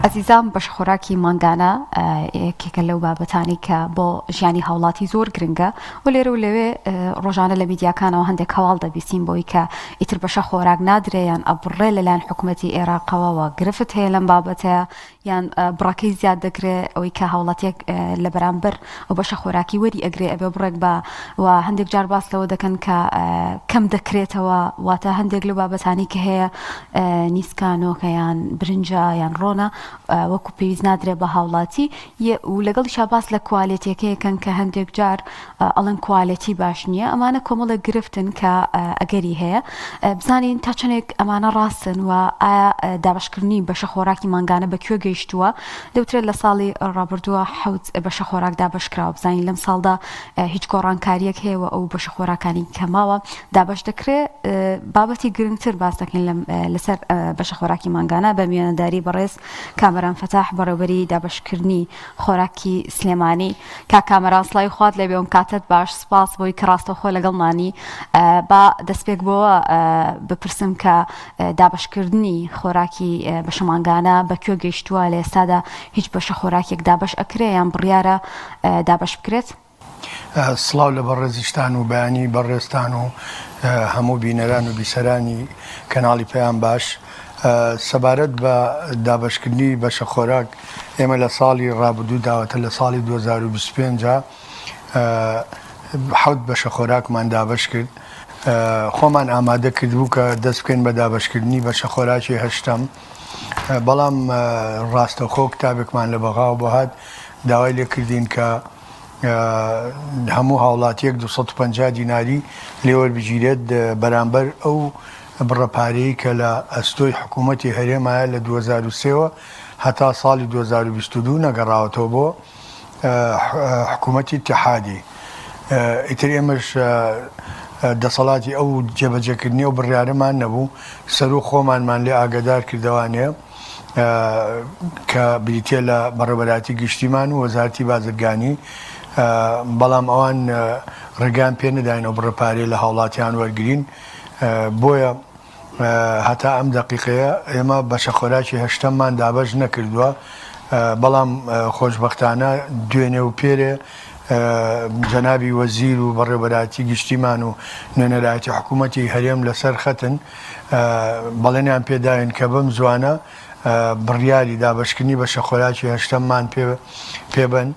ئەزیزان بەشەخۆراکی مانگانە یەکێکە لەو بابەتانەی کە بۆ ژیانی هاوڵاتی زۆر گرنگە و لێرە و لەوێ ڕۆژانە لە میدیاکانەوە هەندێک هەواڵ دەبیستین بۆی کە ئیتر بەشە خۆراک نادرێ یان ئەبڕێ لەلایەن حکوومەتی عێراقەوە و گرفت هەیە لەم بابەتەیە یان بڕەکەی زیاد دەکرێ ئەوەی کە هاوڵاتیەک لە بەرامبەر ئەو بەشە خۆراکی وەری ئەگرێ ئەبێ بڕێک بە و هەندێک جار باس لەوە دەکەن کە کەم دەکرێتەوە واتە هەندێک لەو بابەتانی کە هەیە نیسکە نۆکە یان برنجە یان ڕۆنە وەکو پێویست نادرێ بە هاوڵاتی و لەگەڵیشا باس لە کوالێتیەکەیەکەن کە هەندێک جار ئەڵێن کوالێتی باش نییە ئەمانە کۆمەڵێک گرفتن کە ئەگەری هەیە بزانین تا چەندێک ئەمانە ڕاستن و ئایا دابشکردنی بەشە خۆراکی مانگانە بە کوێ گەیشتووە دەوترێت لە ساڵی ڕابردووە حوت بەشە خۆراک دابشکراوە بزانین لەم ساڵدا هیچ گۆڕانکاریەک هەیە و ئەو بەشە خۆراکانی کەماوە دابش دەکرێت بابەتی گرنگتر باس دەکەین لەسەر بەشە خۆراکی مانگانە بە میوانەداری بەڕێز کامەران فەتاح بەڕێوبەری دابشکردنی خۆراکی سلێمانی کاک کامەران سڵاوی خوات لێبێ و کاتت باش سپاس بۆی کە ڕاستەوخۆ لەگەڵمانی با دەستپێک بۆوە بپرسم کە دابەشکردنی خۆراکی بەشە مانگانە بە کوێ گەیشتووە لە ئێستادا هیچ بەشە خۆراکێک دابەش ئەکرێ یان بڕیارە دابەش بکرێت؟ سڵاو لە بەڕێزیشتان و بەیانی بەڕێزتان و هەموو بینەران و بیسەرانی کەناڵی پەیام باش. سەبارەت بە دابەشکردنی بەشە خۆراک ئێمە لە ساڵی ڕابردوو داوەتە لە ساڵی 2025 حەوت بەشە خۆراکمان دابەش کرد خۆمان ئامادە کردبوو کە دەست بکەین بە دابەشکردنی بەشە خۆراکی هەشتەم بەڵام ڕاستەوخۆ کتابێکمان لە بەغاوە بۆ هات داوای لێکردین کە هەموو هاوڵاتیەک 250 دیناری لێوەربگیرێت بەرامبەر ئەو بڕە پارەیەی کە لە ئەستۆی حکوومەتی هەرێمایە لە 2003 وە هەتا ساڵی 2022 نەگەڕاوەتەوە بۆ حکوومەتی ئیتیحادی. ئیتر ئێمەش دەسەڵاتی ئەو جێبەجێکردنی ئەو بڕیارەمان نەبوو، سەروو خۆمانمان لێ ئاگادار کردەوانێ کە بریتییە لە بەڕێوەبەرایەتی گشتیمان و وەزارەتی بازرگانی، بەڵام ئەوان ڕێگەیان پێ نەداین ئەو بڕە پارەیە لە هاوڵاتیان وەرگرین. بۆیە هەتا ئەم دەقیقەیە ئێمە بەشە خۆراکی هەشتەممان دابەش نەکردووە، بەڵام خۆشبەختانە دوێنێ و پێرێ جەنابی وەزیر و بەڕێوەبەرایەتی گشتیمان و نوێنەرایەتی حکوومەتی هەرێم لەسەر خەتن بەڵێنیان پێداین کە بەم زوانە بڕیاری دابەشکردنی بەشە خۆراکی هەشتەممان پێبەن.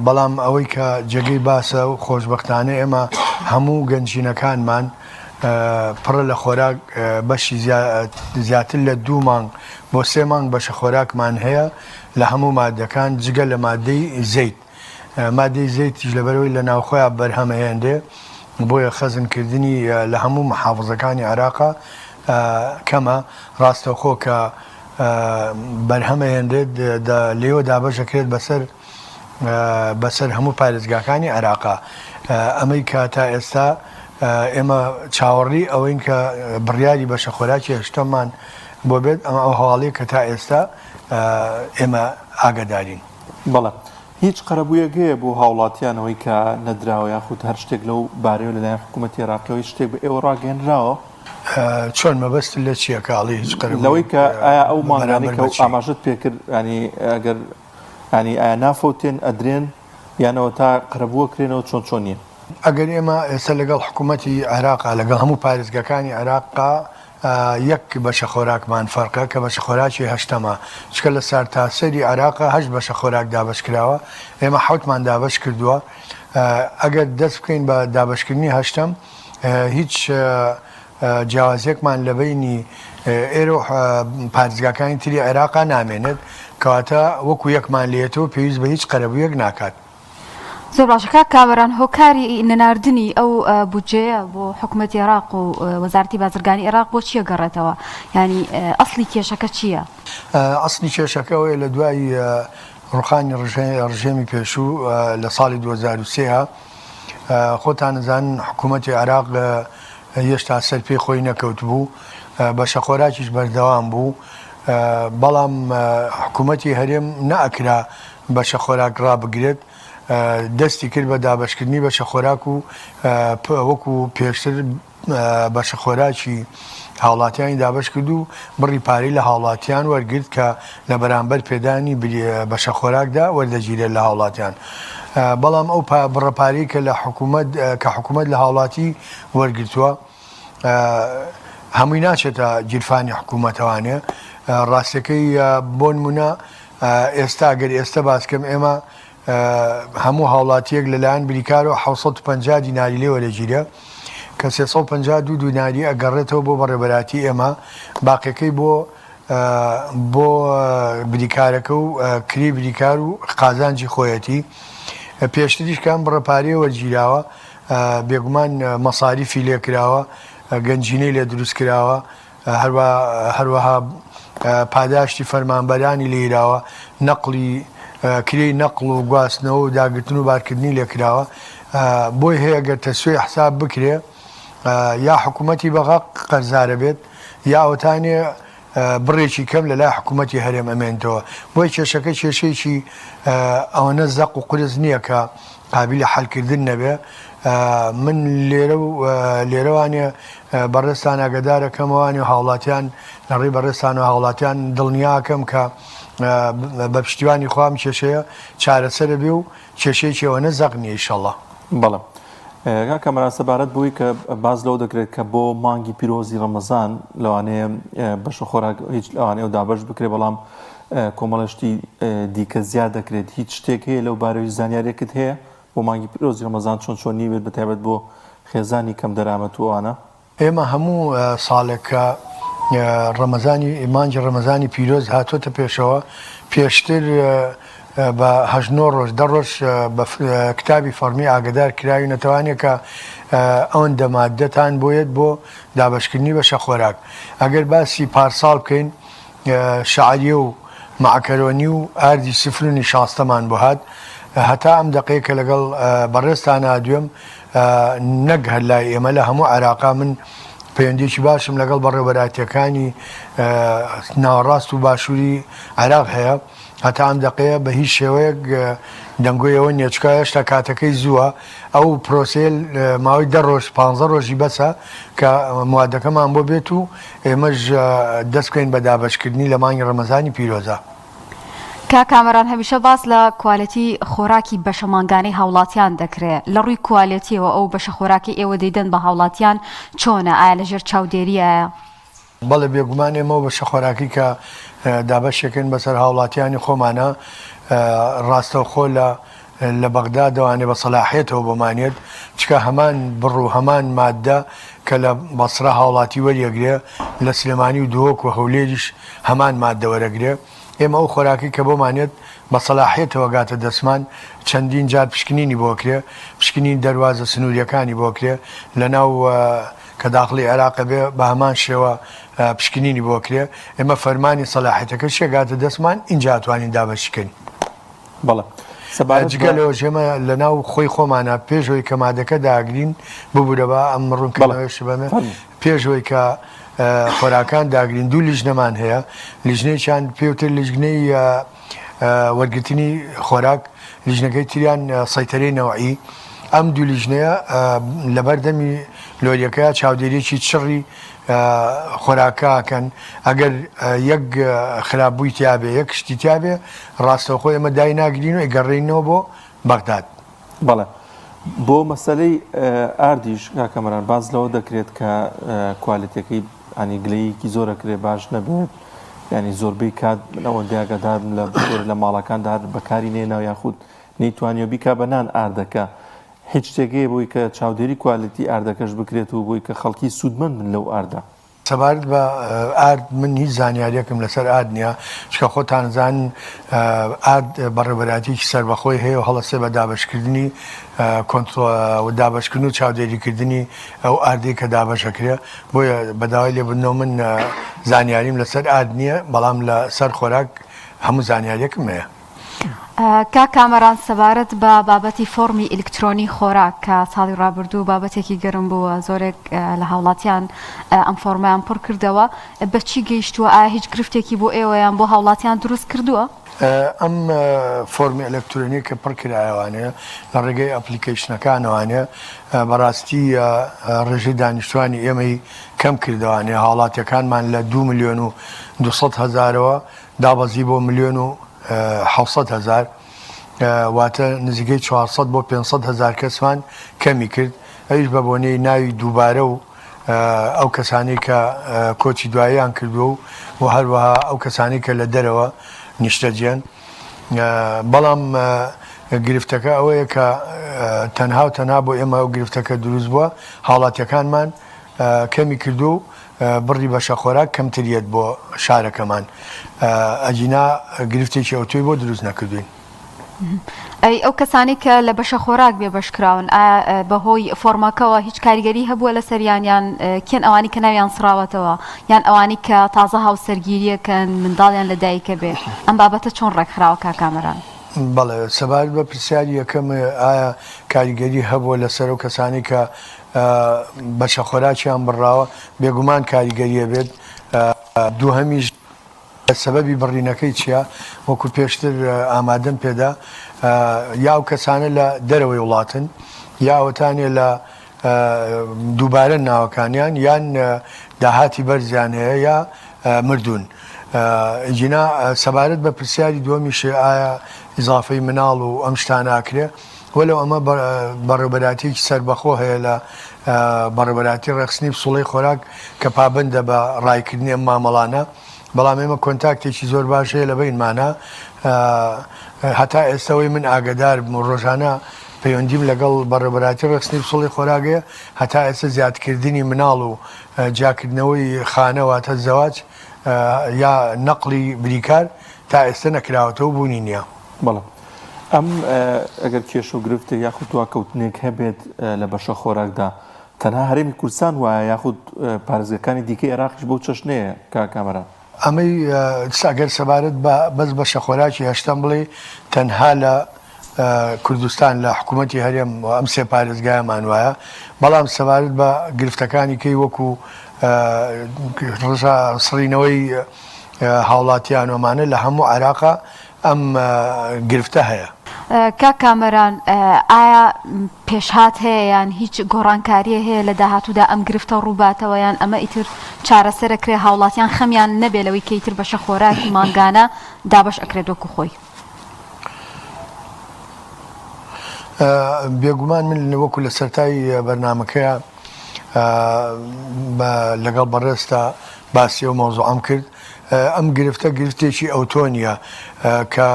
بەڵام ئەوەی کە جێگەی باسە و خۆشبەختانە ئێمە هەموو گەنجینەکانمان پڕە لە خۆراک بەشی زیاتر لە دوو مانگ بۆ سێ مانگ بەشە خۆراکمان هەیە لە هەموو مادەکان جگە لە مادەی زەیت مادەی زەیتیش لەبەرەوەی لە ناوخۆیان بەرهەمەهێنرێ بۆیە خەزنکردنی لە هەموو محافزەکانی عێراقا کەمە ڕاستەوخۆ کە بەرهەم ئەهێنرێت لێوە دابەش ئەکرێت بەسەر بەسەر هەموو پارێزگاکانی عێراقا ئەمەی کە تا ئێستا ئێمە چاوەڕی ئەوەین کە بڕیاری بەشە خۆراکی هەشتەممان بۆ بێت ئەمە ئەو هەواڵی کە تا ئێستا ئێمە ئاگادارین. بەڵێ هیچ قەرەبوویەک هەیە بۆ هاوڵاتیان ئەوەی کە نەدراوە یاخود هەر شتێک لەو بارەیەوە لەلایەن حکوومەتی عێراقیەوە هیچ شتێک بە ئێوە ڕاگەیەنراوە؟ چۆن مەبەستت لە چییە کە ئەڵێی هیچ قەرەبوویەک لەوەی کە ئایا ئەو مانگانەی بەرامبەر کە بە چی؟ ئاماژەت پێکرد یانی ئەگەر یانی ئایا نافەوتێن ئەدرێن یان ئەوەتا قەرەبوو ئەکرێنەوە چۆن چۆنیە؟ ئەگەر ئێمە ئێستا لەگەڵ حکوومەتی عێراقا لەگەڵ هەموو پارێزگاکانی عێراقا یەک بەشە خۆراکمان فەرقە کە بەشە خۆراکی هەشتەمە چکە لە سەرتاسەری عێراقا هەشت بەشە خۆراک دابەش کراوە ئێمە حەوتمان دابەش کردووە ئەگەر دەست بکەین بە دابەشکردنی هەشتەم هیچ جیاوازیەکمان لە بەینی ئێرە و پارێزگاکانی تری عێراقا نامێنێت کەواتە وەکو یەکمان لێتەوە پێویست بە هیچ قەرەبوویەک ناکات. زۆر باشە کاک کامەران هۆکاری نەناردنی ئەو بودجەیە بۆ حکومەتی عێراق و وەزارەتی بازرگانی عێراق بۆ چییە گەڕێتەوە یانی ئەسڵی کێشەکە چییە؟ ئەسڵی کێشەکە ئەوەیە لە دوای ڕوخانی ڕژێمی پێشوو لە ساڵی 2023 خۆتان ئەزانن حکوومەتی عێراق هێشتا سەر پێی خۆی نەکەوتبوو بەشە خۆراکیش بەردەوام بوو بەڵام حکوومەتی هەرێم نەئەکرا بەشە خۆراک ڕابگرێت. دەستی کرد بە دابەشکردنی بەشە خۆراک و وەکو پێشتر بەشە خۆراکی هاوڵاتیانی دابەش کرد و بڕی پارەی لە هاوڵاتیان وەرگرت کە لە بەرامبەر پێدانی بەشە خۆراکدا وەردەگیرێت لە هاوڵاتیان. بەڵام ئەو بڕە پارەی کە لە حکوومەت کە حکوومەت لە هاوڵاتی وەرگرتووە هەمووی ناچێتە گیرفانی حکوومەتەوانێ ڕاستەکەی بۆ نمونە ئێستا گەر ئێستا باسکەم ئێمە هەموو هاوڵاتییەک لەلایەن بریکارەوە 750 دیناری لێ وەرەگیرێ کە 352 دیناری ئەگەڕێتەوە بۆ بەڕێوەبەرایەتی ئێمە باقیەکەی بۆ بۆ بریکارەکە و کرێی بریکار و قازانجی خۆیەتی پێشتریش کە ئەم بڕە پارەیە وەرگیراوە بێگومان مەساریفی لێکراوە گەنجینەی لێ دروست کراوە هەروەها پاداشتی فەرمانبەرانی لێیراوە، نەقڵی کرێی نەقڵ و گواستنەوە و داگرتن و بارکردنی لێکراوە، بۆی هەیە گەر تەسویەی حساب بکرێ یا حکوومەتی بەغا قەرزارە بێت یا ئەوەتانێ بڕێکی کەم لە لای حکوومەتی هەرێم ئەمێنتەوە. بۆیە کێشەکە کێشەیەکی ئەوەنە زەق و قورس نییە کە قابیلی حەلکردن نەبێ. من لێرە و لێرەوانێ بەڕێزتان ئاگەدارەکەمەوانی و هاوڵاتیان لە ڕێی بەڕێزتان و هاوڵاتیان دڵنیاکەم کە بە پشتیوانی خوا ئەم کێشەیە چارەسەرە بێ و کێشەیەکی ئەوەنە زەق نییە ئیشەڵا. بەڵێ کاک کامەران سەبارەت بەوەی کە باس لەوە دەکرێت کە بۆ مانگی پیرۆزی ڕەمەزان لەوانەیە بەشە خۆراک هیچ لەوانەیە و دابەش بکرێت بەڵام کۆمەڵە شتی دیکە زیاد دەکرێت هیچ شتێک هەیە لەو بارەوەی زانیارێکت هەیە بۆ مانگی پیرۆزی ڕەمەزان چۆن چۆنی بێت بە تایبەت بۆ خێزانی کەم دەرامەت و ئەوانە؟ ئێمە هەموو ساڵێک کە ڕەمەزانی مانگی ڕەمەزانی پیرۆز هاتۆتە پێشەوە پێشتر بە هەشت نۆ ڕۆژ دە ڕۆژ بە کتابی فەڕمی ئاگدار کراوینەتەوانێ کە ئەوەندە ماددەتان بۆیەت بۆ دابەشکردنی بەشە خۆراک ئەگەر باسی پارساڵ بکەین شەعریە و مەعکەرۆنی و ئاردی سفر و نیشاستەمان بۆ هات هەتا ئەم دەقەیە کە لەگەڵ بەڕێزتانا دوێم نەک هەر لای ئێمە لە هەموو عێراقا من پەیوەندیەکی باشم لەگەڵ بەڕێوەبەرایەتیەکانی ناوەڕاست و باشووری عێراق هەیە هەتا ئەم دەقەیە بە هیچ شێوەیەک دەنگۆی ئەوە نییە چونکە هێشتا کاتەکەی زووە ئەو پرۆسەیە ماوەی دە ڕۆژ پانزە ڕۆژی بەسە کە موادەکەمان بۆ بێت و ئێمەش دەست بکەین بە دابەشکردنی لە مانگی ڕەمەزانی پیرۆزا. کاک کامەران هەمیشە باس لە کوالێتی خۆراکی بەشە مانگانەی هاوڵاتیان دەکرێ لە ڕووی کوالێتیەوە ئەو بەشە خۆراکەی ئێوە دەیدەن بە هاوڵاتیان چۆنە ئایا لەژێر چاودێریایە؟ بەڵێ بێگومان ئێمە ئەو بەشە خۆراکی کە دابەشیەکەین بەسەر هاوڵاتیانی خۆمانە ڕاستەوخۆ لە لە بەغدا دەوانێ بە سەلاحیەتەوە بۆمانێت چکە هەمان بڕ و هەمان ماددە کە لە بەسرە هاوڵاتی وەریەگرێ لە سلێمانی و دهۆک و هەولێریش هەمان ماددە وەرەگرێ ئێمە ئەو خۆراکەی کە بۆمانێت بە سەلاحیەتەوە گاتە دەستمان چەندین جار پشکنینی بۆ کرێ پشکنین دەروازە سنووریەکانی بۆ کرێ لە ناو کە داخڵی عێراق ئەبێ بە هەمان شێوە پشکنینی بۆ کرێ ئێمە فەرمانی سەلاحیەتەکەشی ئەگاتە دەستمان ئینجا ئەتوانین دابەشی کەین. بەڵێ سەبارەت جگە لەوەش ئێمە لە ناو خۆی خۆمانە پێش ئەوەی کە مادەکە داگرین ببورە با ئەم ڕوونکردنەوەیش بەمە پێش ئەوەی کە خۆراکان داگرین دوو لیژنەمان هەیە لیژنەیەکیان پێوتر لیژنەی وەرگرتنی خۆراک، لیژنەکەی تریان سەیتەرەی نەوعی، ئەم دوو لیژنەیە لەبەردەمی لۆریەکەیا چاودێریەکی چڕی خۆراکە ئەکەن، ئەگەر یەک خراپبووی تیابێ یەک شتی تیابێ ڕاستەوخۆ ئێمە دایناگرین و ئەیگەڕێنینەوە بۆ بەغداد. بەڵێ بۆ مەسەلەی ئاردیش کاک کەمەران باس لەوە دەکرێت کە کوالێتیەکەی ینی گلەیەکی زۆر ئەکرێ باش نەبێت ینی زۆربەی کات من ئەوەندەی ئاگادارم لە زۆر لە ماڵەکاندا هەر بەکاری نێناو یاخود نەیتوانیوە بیکا بە نان ئاردەکە هیچ شتێک هەیە بۆی کە چاودێری کوالێتی ئاردەکەش بکرێت و بۆی کە خەڵکی سوودمەند بن لەو ئاردە. سەبارەت بە ئارد من هیچ زانیاریەکم لەسەر ئارد نییە چکە خۆتان زانن ئارد بەڕێوەبەرایەتیەکی سەربەخۆی هەیە و هەڵەسێ بە دابەشکردنی کۆنترۆ دابەشکردن و چاودێریکردنی ئەو ئاردەی کە دابەشەکرێ بۆیە بە داوای لێبوردنەوە من زانیاریم لەسەر ئارد نییە بەڵام لەسەر خۆراک هەموو زانیاریەکم هەیە. کاک کامەران سەبارەت بە بابەتی فۆڕمی ئیلکترۆنی خۆراک کە ساڵی ڕابردوو بابەتێکی گەرم بوو زۆرێک لە هاوڵاتیان ئەم فۆڕمەیان پڕ کردەوە بە چی گەیشتووە ئایا هیچ گرفتێکی بۆ ئێوە یان بۆ هاوڵاتیان دروست کردووە؟ ئەم فۆرمی ئەلکترۆنیە کە پڕ کرایەوانێ لە ڕێگەی ئەپلیکەیشنەکانەوانێ بەڕاستی ڕێژەی دانیشتوانی ئێمەی کەم کردەوانێ هاوڵاتیەکانمان لە 2 ملیۆن و 200 هەزارەوە دابەزی بۆ ملیۆن و 700 هەزار واتە نزیکەی 400 بۆ 500 هەزار کەسمان کەمی کرد ئەویش بە بۆنەی ناوی دووبارە و ئەو کەسانەی کە کۆچی دواییان کردووە و و هەروەها ئەو کەسانەی کە لە دەرەوە نیشتەجێن بەڵام گرفتەکە ئەوەیە کە تەنها و تەنها بۆ ئێمە ئەو گرفتەکە دروست بووە هاوڵاتیەکانمان کەمی کردو و بڕی بەشە خۆراک کەمتریەت بۆ شارەکەمان ئەگینا گرفتێکی ئەوتۆی بۆ دروست نەکردوین. ئەی ئەو کەسانەی کە لە بەشە خۆراک بێ بەش کراون ئایا بەهۆی فۆرمەکەوە هیچ کاریگەری هەبووە لەسەریان یان کێن ئەوانی کە ناویان سڕاوەتەوە یان ئەوانی کە تازە هاوسەرگیریەکەن منداڵیان لە دایکە بێ ئەم بابەتە چۆن ڕێکخراوە کاک کامەران؟ بەڵێ سەبارەت بە پرسیاری یەکەم ئایا کاریگەری هەبووە لەسەر ئەو کەسانەی کە بەشە خۆراکیان بڕاوە بێگومان کاریگەریە بێت دووهەمیش سەبەبی بڕینەکەی چیە؟ وەکو پێشتر ئامادەم پێدا یا ئەو کەسانە لە دەرەوەی وڵاتن یا ئەوەتانێ لە دووبارە ناوەکانیان یان داهاتی بەرزیان هەیە یا مردوون. جینا سەبارەت بە پرسیاری دووەمیش ئایا ئیزافەی مناڵ و ئەم شتانە ئەکرێ وەلو ئەمە بەڕێوبەراتیەکی سەربەخۆ هەیە لە بەڕێوبەراتی ڕێکخستنی پسوڵەی خۆراک کە پابەندە بە ڕایکردنی ئەم مامەڵانە بەڵام ئێمە کۆنتاکتێکی زۆر باش هەیە لە بەینمانە هەتا ئێستەوەی من ئاگدار بم و ڕۆژانە پەیوەندیم لەگەڵ بەڕێوبەراتی ڕێکخستنی پسوڵەی خۆراک هەیە هەتا ئێستا زیادکردنی مناڵ و جیاکردنەوەی خانە واتە زەواج یا نەقلی بریکار تا ئێستا نەکراوەتەوە بوونی نییە. بەڵێ ئەم ئەگەر کێشە و گرفتێک یاخود دواکەوتنێک هەبێت لە بەشە خۆراکدا تەنها هەرێمی کوردستان وایە یاخود پارێزگەکانی دیکەی عێراقیش بەو چەشنەیە کاک کامەران؟ ئەمەی ئەگەر سەبارەت بە بەس بەشە خۆراکی هەشتەم بڵێی تەنها لە کوردستان لە حکوومەتی هەرێم و ئەم سێ پارێزگایەمان وایە بەڵام سەبارەت بە گرفتەکانی کەی وەکو ڕژا سڕینەوەی هاوڵاتیان ومانە لە هەموو عێراقا ئەم گرفتە هەیە. کاک کامەران ئایا پێشهات هەیە یان هیچ گۆڕانکاریە هەیە لە داهاتوودا ئەم گرفتە ڕووباتەوە یان ئەمە ئیتر چارەسەر ئەکرێ هاوڵاتیان خەمیان نەبێ لەوەی کە ئیتر بەشە خۆراکی مانگانە دابەش ئەکرێت وەکو خۆی؟ بێگومان من وەکو لە سەرتای بەرنامەکەیا لەگەڵ بەڕێزتا باسی ئەو مەوزوعەم کرد ئەم گرفتە گرفتێکی ئەوتۆ نییە کە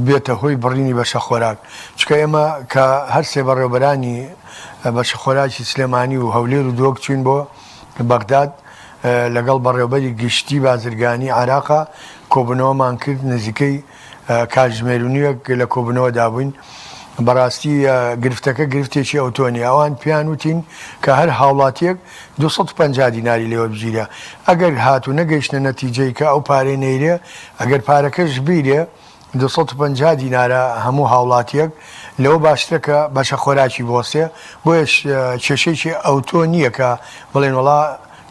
بێتە هۆی بڕینی بەشە خۆراک چکە ئێمە کە هەرسێ بەڕێوبەرانی بەشە خۆراکی سلێمانی و هەولێر و دۆک چوین بۆ بەغداد لەگەڵ بەڕێوبەری گشتی بازرگانی عراقا کۆبوونەوەمان کرد نزیکەی کاتژمێر و نیوێک لە کۆبوونەوەدا بووین. بەڕاستی گرفتەکە گرفتێکی ئەوتۆ نییە. ئەوان پێیان وتین کە هەر هاوڵاتییەک 250 دیناری لێ وەربگیرێ. ئەگەر هاتوو نەگەیشتنە نەتیجەی کە ئەو پارەی نەیرێ، ئەگەر پارەکەش بیرێ 250 دینارە هەموو هاوڵاتییەک، لەوە باشترە کە بەشە خۆراکی بوەستێ. بۆیەش کێشەیەکی ئەوتۆ نییە کە بڵێن وەڵا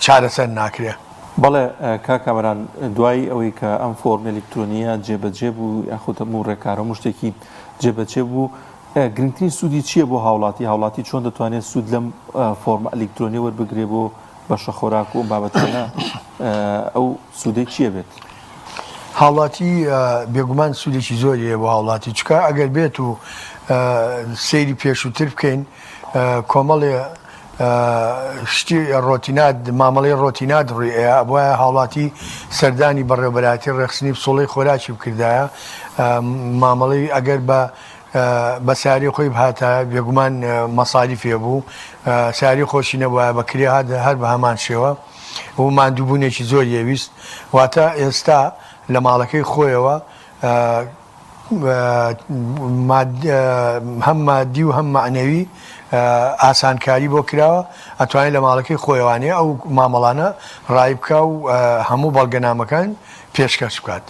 چارەسەر ناکرێ. بەڵێ کاک کامەران دوای ئەوەی کە ئەم فۆڕمی ئەلیکترۆنییە جێبەجێ بوو یاخود هەموو ڕێکارە هەموو شتێکی جێبەجێ بوو گرنگترین سوودی چییە بۆ هاوڵاتی هاوڵاتی چۆن دەتوانێت سوود لەم فۆرمە ئەلیکترۆنیە وەربگرێ بۆ بەشە خۆراک و ئەم بابەتانە ئەو سوودەی چییە بێت؟ هاوڵاتی بێگومان سوودێکی زۆری هەیە بۆ هاوڵاتی چکە ئەگەر بێت و سەیری پێشووتر بکەین کۆمەڵێ شتی ڕۆتینات مامەڵەی ڕۆتینات ڕووی ئەیا ئەبوایە هاوڵاتی سەردانی بەڕێوبەرایەتی ڕێکخستنی پسوڵەی خۆراکی بکردایە مامەڵەی ئەگەر بە بە ساری خۆی بهاتایە بێگومان مەساریفێ بوو ساری خۆشی نەبوایە بە کرێ هات هەر بە هەمان شێوە و ماندووبوونێکی زۆری ئەویست واتە ئێستا لە ماڵەکەی خۆیەوە هەم مادی و هەم مەعنەوی ئاسانکاری بۆ کراوە ئەتوانێت لە ماڵەکەی خۆیەوانێ ئەو مامەڵانە ڕای بکا و هەموو بەڵگەنامەکان پێشکەش بکات.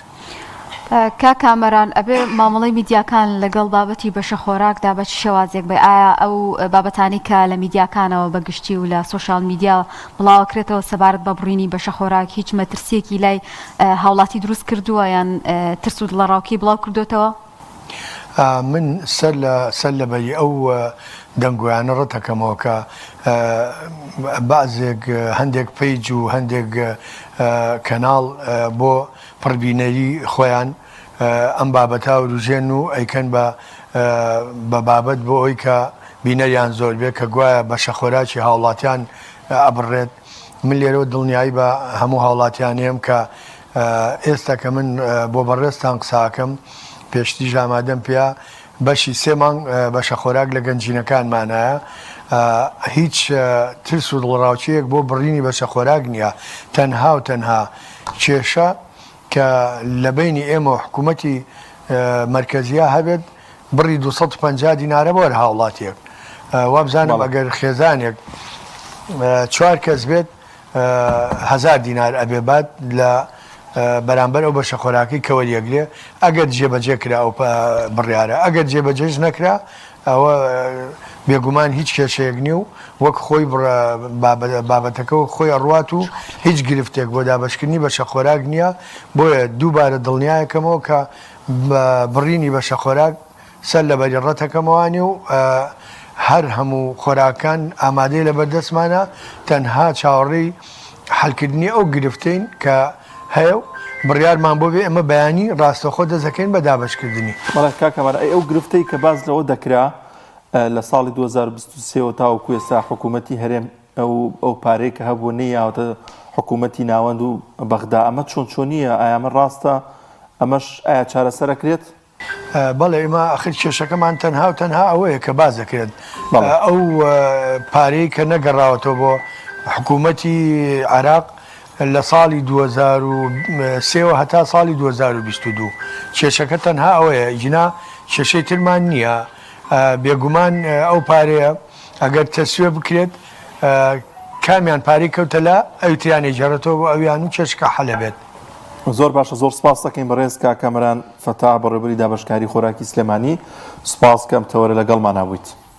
کاک کامەران ئەبێ مامەڵەی میدیاکان لەگەڵ بابەتی بەشە خۆراکدا بە چ شێوازێک بێ؟ ئایا ئەو بابەتانەی کە لە میدیاکانەوە بە گشتی و لە سۆشیال میدیا بڵاوەکرێتەوە سەبارەت بە بڕینی بەشە خۆراک هیچ مەترسیەکی لای هاوڵاتی دروست کردووە یان ترس و دڵەڕاوکێی بڵاو کردۆتەوە؟ من سەر لە سەر لە بەری ئەو دەنگۆیانە ڕەتەکەمەوە کە بەعزێک هەندێک page و هەندێک کەناڵ بۆ پڕبینەری خۆیان ئەم بابەتە ئەوروژێن و ئەیکەن بە بە بابەت بۆ ئەوی کە بینەریان زۆر بێ کە گوایە بەشە خۆراکی هاوڵاتیان ئەبڕێت من لێرەوە دڵنیایی بە هەموو هاوڵاتیانێم کە ئێستا کە من بۆ بەڕێزتان قسە ئەکەم پێشتریش ئامادەم پێیە بەشی سێ مانگ بەشە خۆراک لە گەنجینەکانمانایە هیچ ترس و دڵڕاوکێیەک بۆ بڕینی بەشە خۆراک نییە تەنها و تەنها کێشە کە لە بەینی ئێمە و حکوومەتی مەرکەزییا هەبێت بڕی 250 دینارە بۆ هەر هاوڵاتیەک وابزانم ئەگەر خێزانێک چوار کەس بێت هەزار دینار ئەبێ بات لە بەرامبەر ئەو بەشە خۆراکەی کە وەریەگرێ ئەگەر جێبەجێ کرا ئەو بڕیارە ئەگەر جێبەجێش نەکرا ئەوە بێگومان هیچ کێشەیەک نیە و وەک خۆی بابەتەکە و خۆی ئەڕوات و هیچ گرفتێک بۆ دابەشکردنی بەشە خۆراک نییە بۆیە دووبارە دڵنیایەکەمەوە کە بڕینی بەشە خۆراک سەر لە بەری ڕەتەکەمەوانی و هەر هەموو خۆراکان ئامادەی لە بەردەستمانە تەنها چاوەڕێی حلکردنی ئەو گرفتەین کە هەیە و بڕیارمان بۆ بێ ئێمە بەیانی ڕاستەوخۆ دەست دەکەین بە دابەشکردنی. بەڵێ کاک کەمال ئەی ئەو گرفتەی کە باس لەوە دەکرا لە ساڵی 2023 وە تاوەکو ئێستا حکوومەتی هەرێم ئەو ئەو پارەی کە هەبوو نەیاوەتە حکوومەتی ناوەند و بەغدا ئەمە چۆن چۆنیە ئایا ئەمە ڕاستە ئەمەش ئایا چارەسەر ئەکرێت؟ بەڵێ ئێمە ئەخر کێشەکەمان تەنها و تەنها ئەوەیە کە باس دەکرێت ئەو پارەی کە نەگەڕاوەتەوە بۆ حکوومەتی عێراق لە ساڵی 2023 هەتا ساڵی 2022 کێشەکە تەنها ئەوەیە جنا کێشەی ترمان نییە بێگومان ئەو پارەیە ئەگەر تەسوێ بکرێت کامیان پارەی کەوتە لا ئەوی تریان ئەیگێڕێتەوە بۆ ئەویان و کێشەکە حەل ئەبێت. زۆر باشە زۆر سپاس دەکەین بەڕێز کاک کامەران فەتاح بەڕێوەبەری دابەشکاری خۆراکی سلێمانی سپاس کە ئەم تەوەرە لەگەڵمانا بوویت.